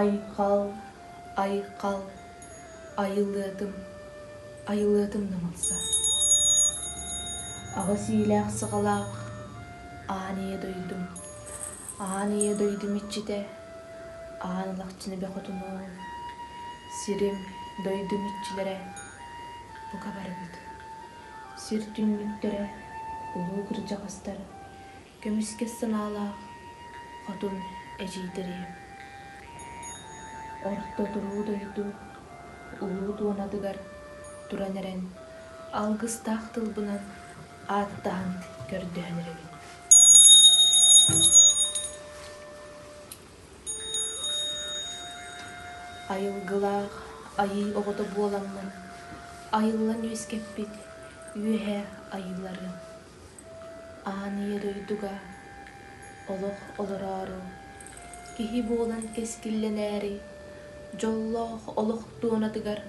Айхал, айхал, айылыатым, айылыатым намылса. Аҕыс иилээх саҕалаах аан ийэ дойдум, аан ийэ дойдум иччитэ, аан алахчыны бөхөтунуом, сирим, дойдум иччилэрэ, бука барыбыт. Сир түннүктэрэ, улуу кырдьаҕастар, көмүскэс санаалаах хотун эдьиийдэриэм. Орто туруу дойду улуу туонатыгар туран эрэн алгыстаах тылбынан ааттаһан көрдөһөн эрэбин. Айылгылаах айыы оҕото буоламмын айыллан үөскэппит үөһэ айыыларым Аан ийэ дойдуга олох олороору, киһи буолан кэскиллэнээри, дьоллоох олох туонатыгар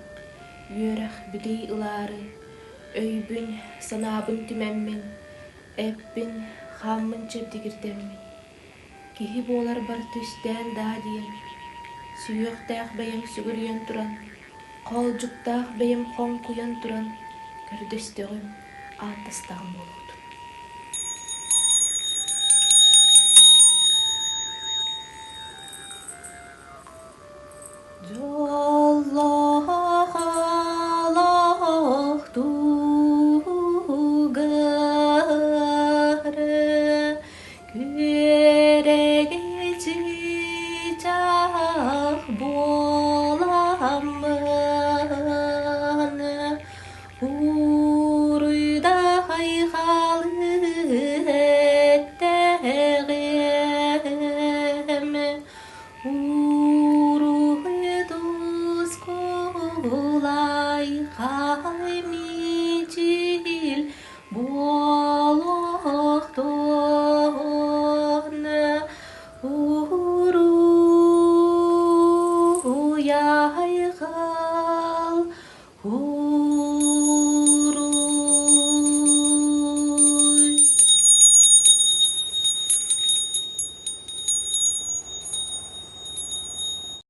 үөрэх-билии ылаары, өйбүн, санаабын түмэммин, эппин, хааммын чэбдигирдэммин, киһи буоларбар түстээн даа диэн, сүһүөхтээх бэйэм сүгүрүйэн туран, хоолдьуктаах бэйэм хоҥкуйан туран көрдөстөҕүм, ааттастаҕым буолуохтун.